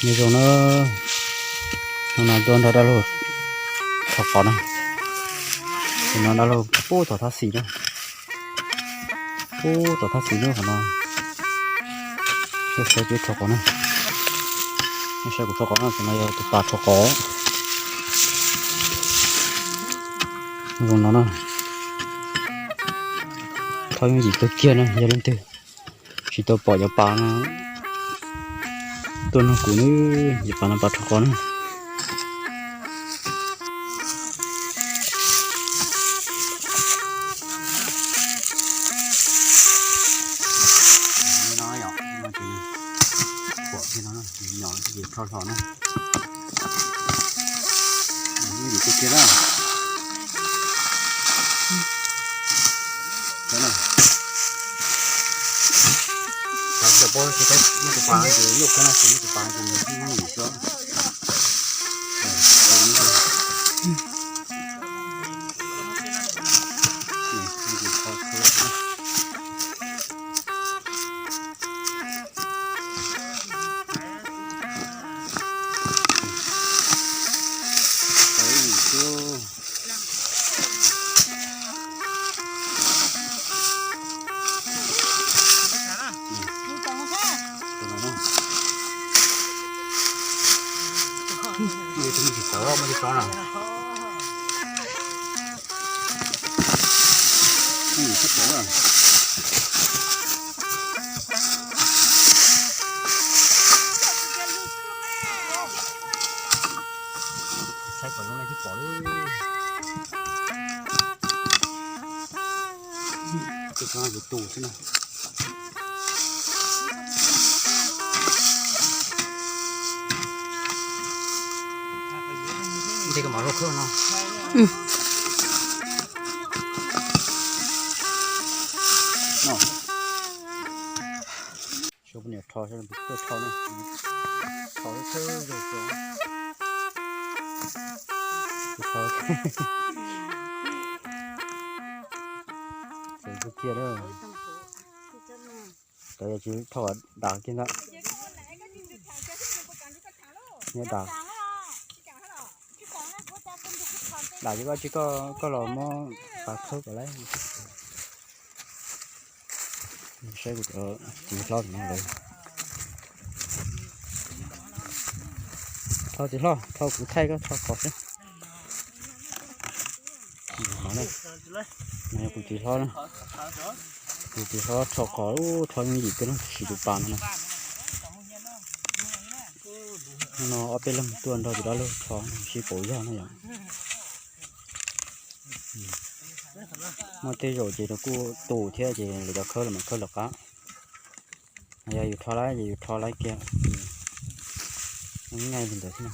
Nyob zoo na, hnub no tuaj nrog dab laug rho qos na. Tus no dab laug pub tom thab xis na, pub tom thab xis lub qhov no. Saib kuv rho qos na, saib kuv rho qos na, tus no yog tus pas rho qos. Zoo no na, rho yooj yim kawg kiag na, yog leej twg tsis tau pom cov pas no tuaj nrog kuv na, cov pas no pas rho qos na. Saib kom zoo li tsis pom li. Tus no yus tus xwb na. Ntej koj mam luaj khawb no. Saib poj niam rho, saib poj niam rho na. Rho thawj zaug rau. Rho txawm kiag na. Cov yog tsis rho dav kiag ntag. Nyob dav. Dav ces koj tsis, koj, koj los muab pas khawb kom lawm. Saib kuv txiv hlob no lawm. Rho txiv hlob, rho kuv thaij koj rho qos xwb. No yog kuv txiv hlob na. Kuv txiv hlob rho qos, rho yooj yim kawg na, siv tus pas no na. Hnub no ob peb leeg tuaj nrog tus dab laug rho sib pauv zog na yom. Muaj tej zaum ces nws kuj tus thiab ces lawv cov khawb los mas khawb lawv qab. Yog yus rho lawm ces yus rho lawm kiag. Ib nqaij li ntawd xwb na.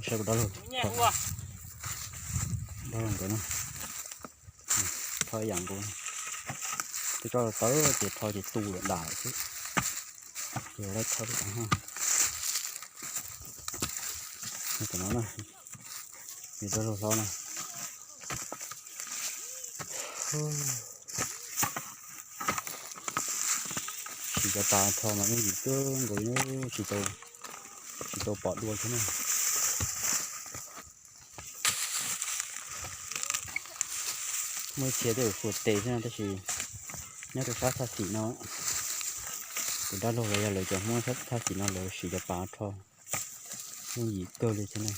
Saib kuv dab laug, dab laug nkawd na, rho ib yam nkaus. Twb tso tawv ces rho ces tu lawm dam xwb. Ces lawv rho lub no na, yus dab laug hlob na. Siv cov pas rho mas yooj yim kawg nkaus, tsis tau, tsis tau pom dua thiab na. Muaj ib txhia twb yuav xuas tes xwb no tab sis nyob rau sab thaj xim no, tus dab laug los yog lawv cov Hmoob thaj xim no lawv siv cov pas rho yooj yim kawg li thiab na.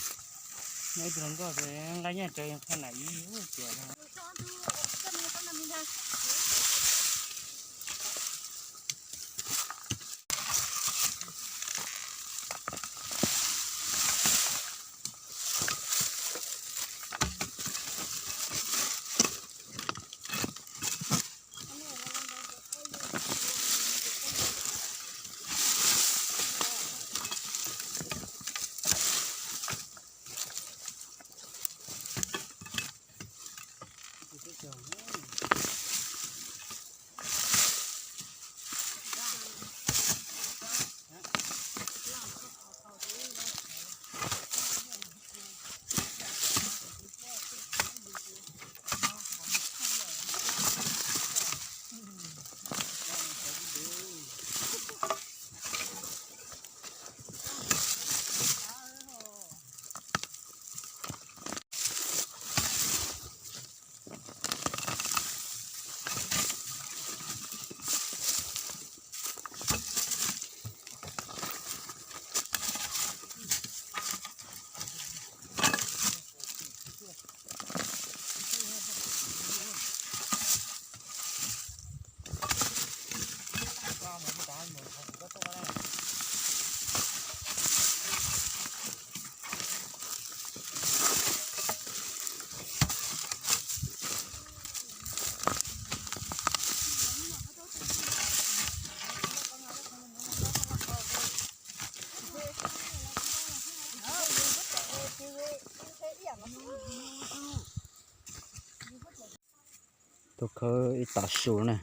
Tuaj khawb ib tav su na,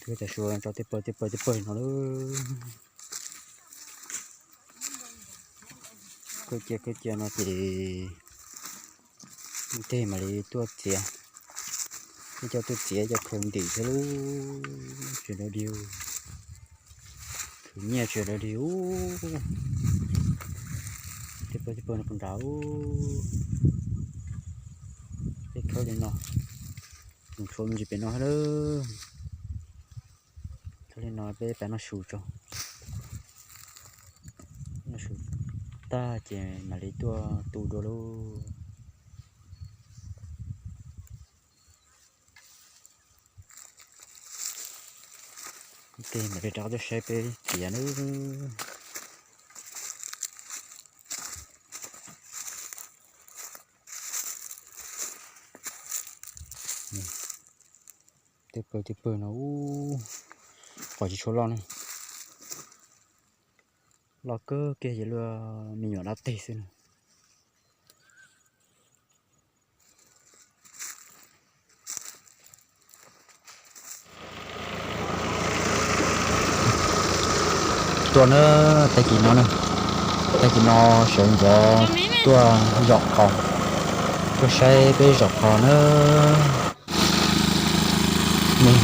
khawb ib tav su tso tej pawg tej pawg tej pawg no lawm. Khawb cia khawb cia no ces tej mam li tuaj txiav, ib co tuaj txiav ib co khaws ntim thiab lub tsev dawb dig, khwv nyiaj tsev dawb dig ub. Tej pawg tej pawg no puag nrad ub. Peb khawb li no, tseem tshuav me ntsis pem no thiab. Khawb li no peb pab noj su tso, noj su tag ces mam li tuaj tu dua lauj. Ces mam li rov qab tuaj saib peb txiav nawb. Tej pawg tej pawg no ub, qhov tsis tshua loj na, loj kawg kiag ces luag me nyuam dab teg xwb na. Tuaj na, tag kis no na, tag kis no sawv ntxov tuaj zaum qos, tuaj saib peb zaum qos na. Nws,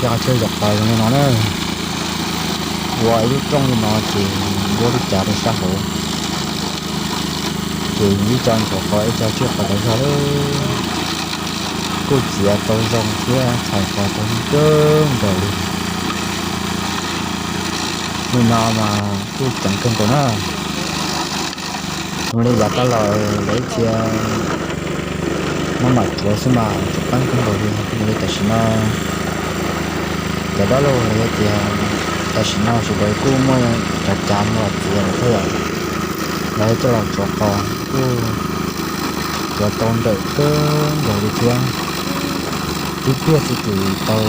cov qhov chaw zaum qos zoo li no na, ua ib lub rooj li no ces npuab lub cav rau sab hauv, ces ib co ntxuav qos ib co tswj qos tau zog lawm. Kuj txiav tau zoo thiab txhais qos tau zoo kawg nkaus li. Nim no mas kuj ceev kawg nkaus na. Zoo li yav tas los lawv txia maj mam tsuav xwb mas tsuav qeeb kawg nkaus li. Zoo li tam sim no cov dab laug los yog tias tam sim no sawv daws kuj muaj cov cav mus los txiav lawm thiab yom, lawv coj los tsuav qos kuj tsuav tau nrawm kawg nkaus li thiab. Tib pliag xwb ces tau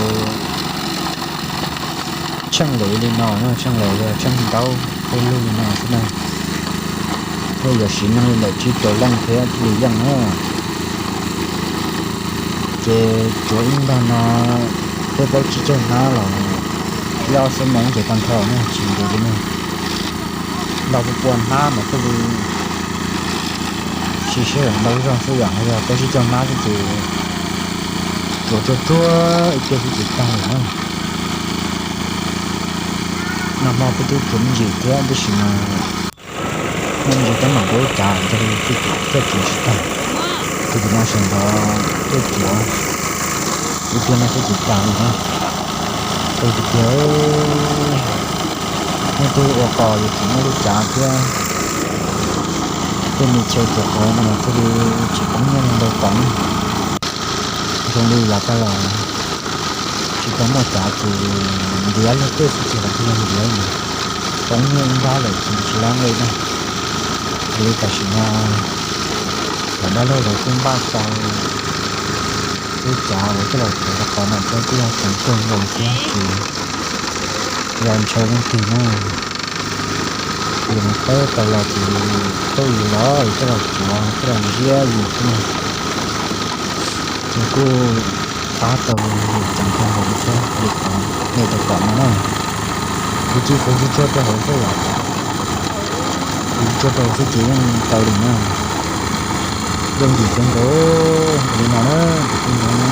tsheej lawv li no na, tsheej lawv yog tsheej ntaub tej lug li no xwb na. Thiaj yuav siv neeg li ntawm tsib rau leej thiab thiaj li yeej na. Ces tsuav ib ntag no peb plaub tsib caug hnab los ib ob xuab moos ces tag nrho na, tsis ntev li na. Ntau pua pua hnab mas thiaj li siv sij hawm ntau zog xwb, yam yog plaub tsib caug hnab xwb ces tsuav tsuag tsuag ib pliag xwb ces tag lawm na. Nag hmo peb twb tsuav me ntsis thiab tab sis mas muaj me ntsis teeb meem rau lub cav ces thiaj tsuav tsis tag. Ces tam sim no sawv ntxov tuaj tsuav ib pliag no xwb ces tag li na. Tus tiag tiag, nej twb ua qos yuav tsum muaj lub cav thiab, tej me chaw tsuav qos no mas thiaj li tsis poob nyiaj ntau tom. Zoo li yav tas los tsis tau muaj cav ces ntiav luag tej xwb ces los thiaj li ntiav, poob nyiaj ib nrab lawm ces tsis lab nqi na. Yog li tam sim no cov dab laug lawv kuj npaj tau lub cav uas coj los tsuav rau qhov no thiab kuj yog ceev kawg nkaus thiab ces yog ntshaw leej twg na, yus mus khawb tau los ces tuaj yus los yus coj los tsuav coj los ntsiab yus xwb na. Ces kuj pab tau yus ceev kawg nkaus li thiab li qhov nej tau pom no na. Kuv cia li xuas tsuag tsuag rau hauv xwb yom, xuas tsuag tsuag rau hauv xwb ces yeej tau li na. Yooj yim kawg nkaus li no na, tus tub no na.